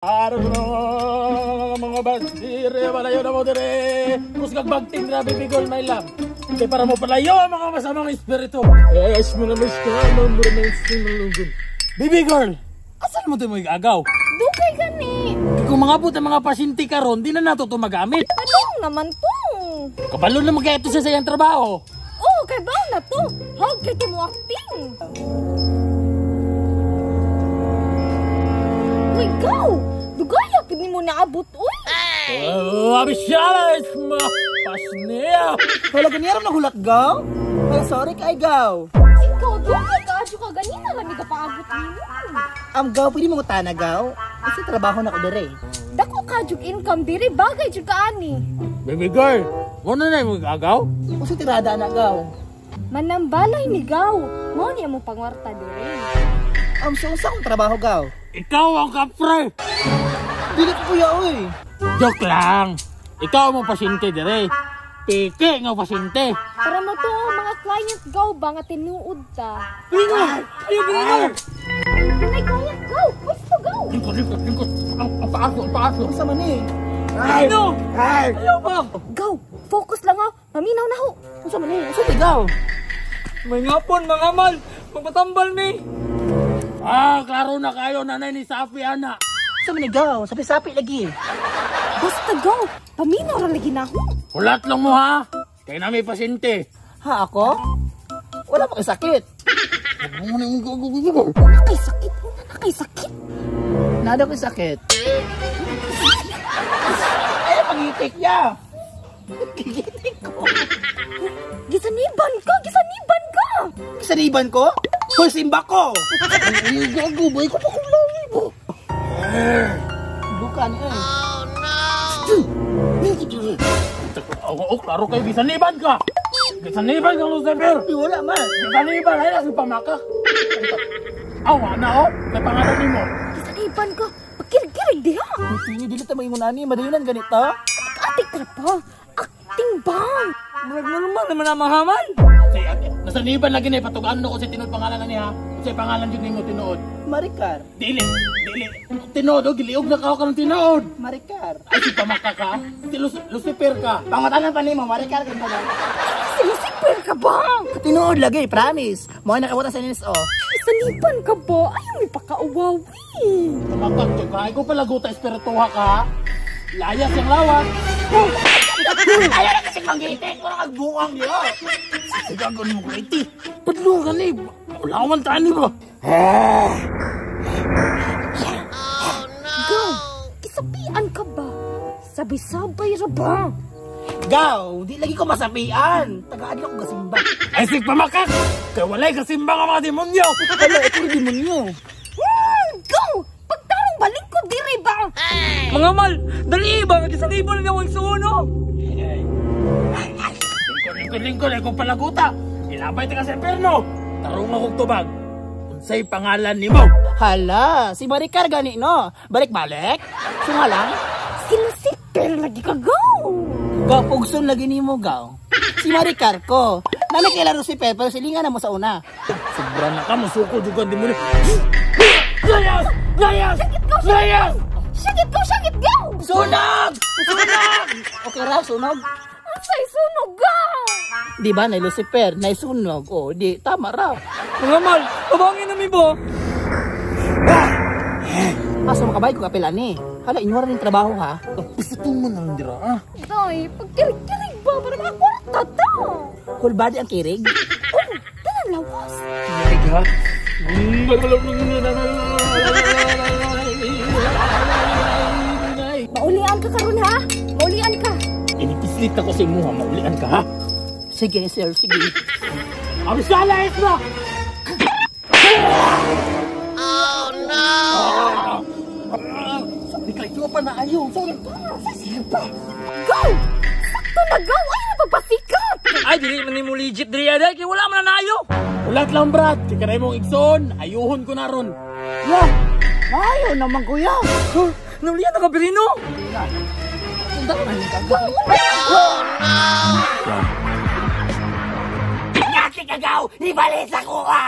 Mga basire, malayo na mo dire. Kusgag bagting grabe bigol, my love. Kay para mo palayo ang mga masamang espiritu. Yes, mo na mas Baby girl, asan mo ito mo igagaw? Dugay gani. Kung mga ang mga pasyente karon, di na nato ito magamit. Anong naman to? Kabalo na magkaya ito siya sa iyang trabaho. Oh, kay baon na to. Hog kay mo acting. Uy, go! Dugay pud nimo naabot, uy. Oh, abisyalas mo. Pasniya. Wala ganyan na hulat, gaw. Pero sorry kay gaw. Ikaw, dugay ka adyo ka ganina lami ka paabot nimo. Am gaw, pwede mo tana gaw. Kasi trabaho na ko dire. Dako ka jud income dire, bagay jud ka ani. Baby girl, mo na na mo agaw? Usa tirada na gaw. Manambalay ni gaw. Mao niya mo pangwarta dire. Am so unsa akong trabaho gaw? Ikaw ang kapre. Dili ko kuya oy. Joke lang. Ikaw ang pasyente dire. Peke nga pasyente. Para mo to mga client gaw ba nga tinuod ta. Pingo! Ayaw, pingo! Pinay client gaw, pwesto gaw. Lingkod, lingkod, lingkod. Ang paaso, ang paaso. Unsa man ni? Ano? Ayaw ba? Gaw, focus lang ha. Maminaw na ho. Unsa man ni? Unsa ti gaw? May ngapon mga mal, magpatambal mi. Ah, klaro na kayo nanay ni Safi ana. Unsa man ni gaw? Sapi-sapi lagi. Basta gaw, paminaw ra lagi na ho. Hulat lang mo ha. Kaya na may pasyente. Ha ako? Wala pa kay sakit. Wala kay sakit, wala kay sakit. Nada ko sakit. Ay, pangitik niya. Gigitik ko. Gisaniban ka, gisaniban ka. Gisaniban ko? Hoy, simba ko. Ay, gago ba? Ikaw pa kung langi mo. Bukan eh. Oh, no! Oo, klaro kayo. Gisaniban ka! Gisaniban ka, Lucifer! Di wala man. Gisaniban! Ay, nasa pamakak. Awa na, oh! May pangalan ni mo. Gisaniban ka, pagkirig-kirig diha. Hindi, dili ta maingon ani. Madayunan ganito. Atik ka pa, acting ba? Murag normal naman ang mga hamal. Nasaniban lagi na ipatugaan ko sa tinuod pangalan na niya. Sa pangalan yun nimo tinuod. Maricar. Dili, dili. Tinuod, oh, giliog na kao ka ng tinuod. Maricar. Ay, si pamaka ka. Si Lucifer ka. Pangutanan pa nimo, Maricar ka ba? Si Lucifer ka ba? Tinuod lagi, promise. Mo nakabutan sa NSO. Gisaniban ka ba? Ayaw may pakauwawi. Pamakak ka. Ikaw pala guta espirituha ka. Layas yung lawak. Ayaw na kasi manggitik. Wala kagbuang niyo. Gagawin mo ko iti. Padlo ka ni. Ulawan tayo ni ba? Oh no! Gaw, kisapian ka ba? Sabay-sabay ra ba? Gaw, di lagi ko masapian. Tagaan ako kasimba. Ay, sig pamakak! Kaya walay kasimba nga mga demonyo! Hala, ito rin demonyo. Gaw! Pagtarong balik ko diri ba? Mga mal, dali ba? Gisaniban na akong suno. Lingkod, lingkod, lingkod, palaguta. Ilabay ta ka sa imperno. Tarong akong tubag. Unsay pangalan nimo? Hala, si Maricar gani no. Balik-balik. Sunga lang. Si Lucifer lagi ka, gaw! Gaw, pugson lagi nimo, gaw. Si Maricar ko. Nanay kay Lucifer, pero silingan na mo sa una. Sobra na ka, musuko juga demonyo. Layas! Layas! Layas! Syagit go, syagit go! Sunog! Sunog! Okay ra, sunog. Unsay sunog gaw? Di ba, na Lucifer, na sunog. O, di, tama ra. Mga mal, abangin na mi ba? Asa makabay ko kapila ni. Hala, inyo rin trabaho ha. Pisitong mo na lang dira ah. Day, pagkirig-kirig ba para makakwarta ta? Full body ang kirig? Oh, tanan lawas. Kirig ha? Maulian ka karon ha? Maulian ka. Inipislit ako sa imuha, maulian ka ha? Sige, sir, sige. Abis ka, alayas na! Oh no! Sabi ka, ito pa na ayaw. Sorry. Sige pa. Go! Sakto na go! Ay, napagpasikat! Ay, dili man nimo legit diri aday kay wala man na ayo. Ulat lang, Brad. Kaya mong igsoon, ayuhon ko na ron. Ya! Ayaw naman, kuya. Huh? Naulian na ka, Pirino. Sundan man ka. Oh no! Ngaki kagaw! Ibalik sa kuha!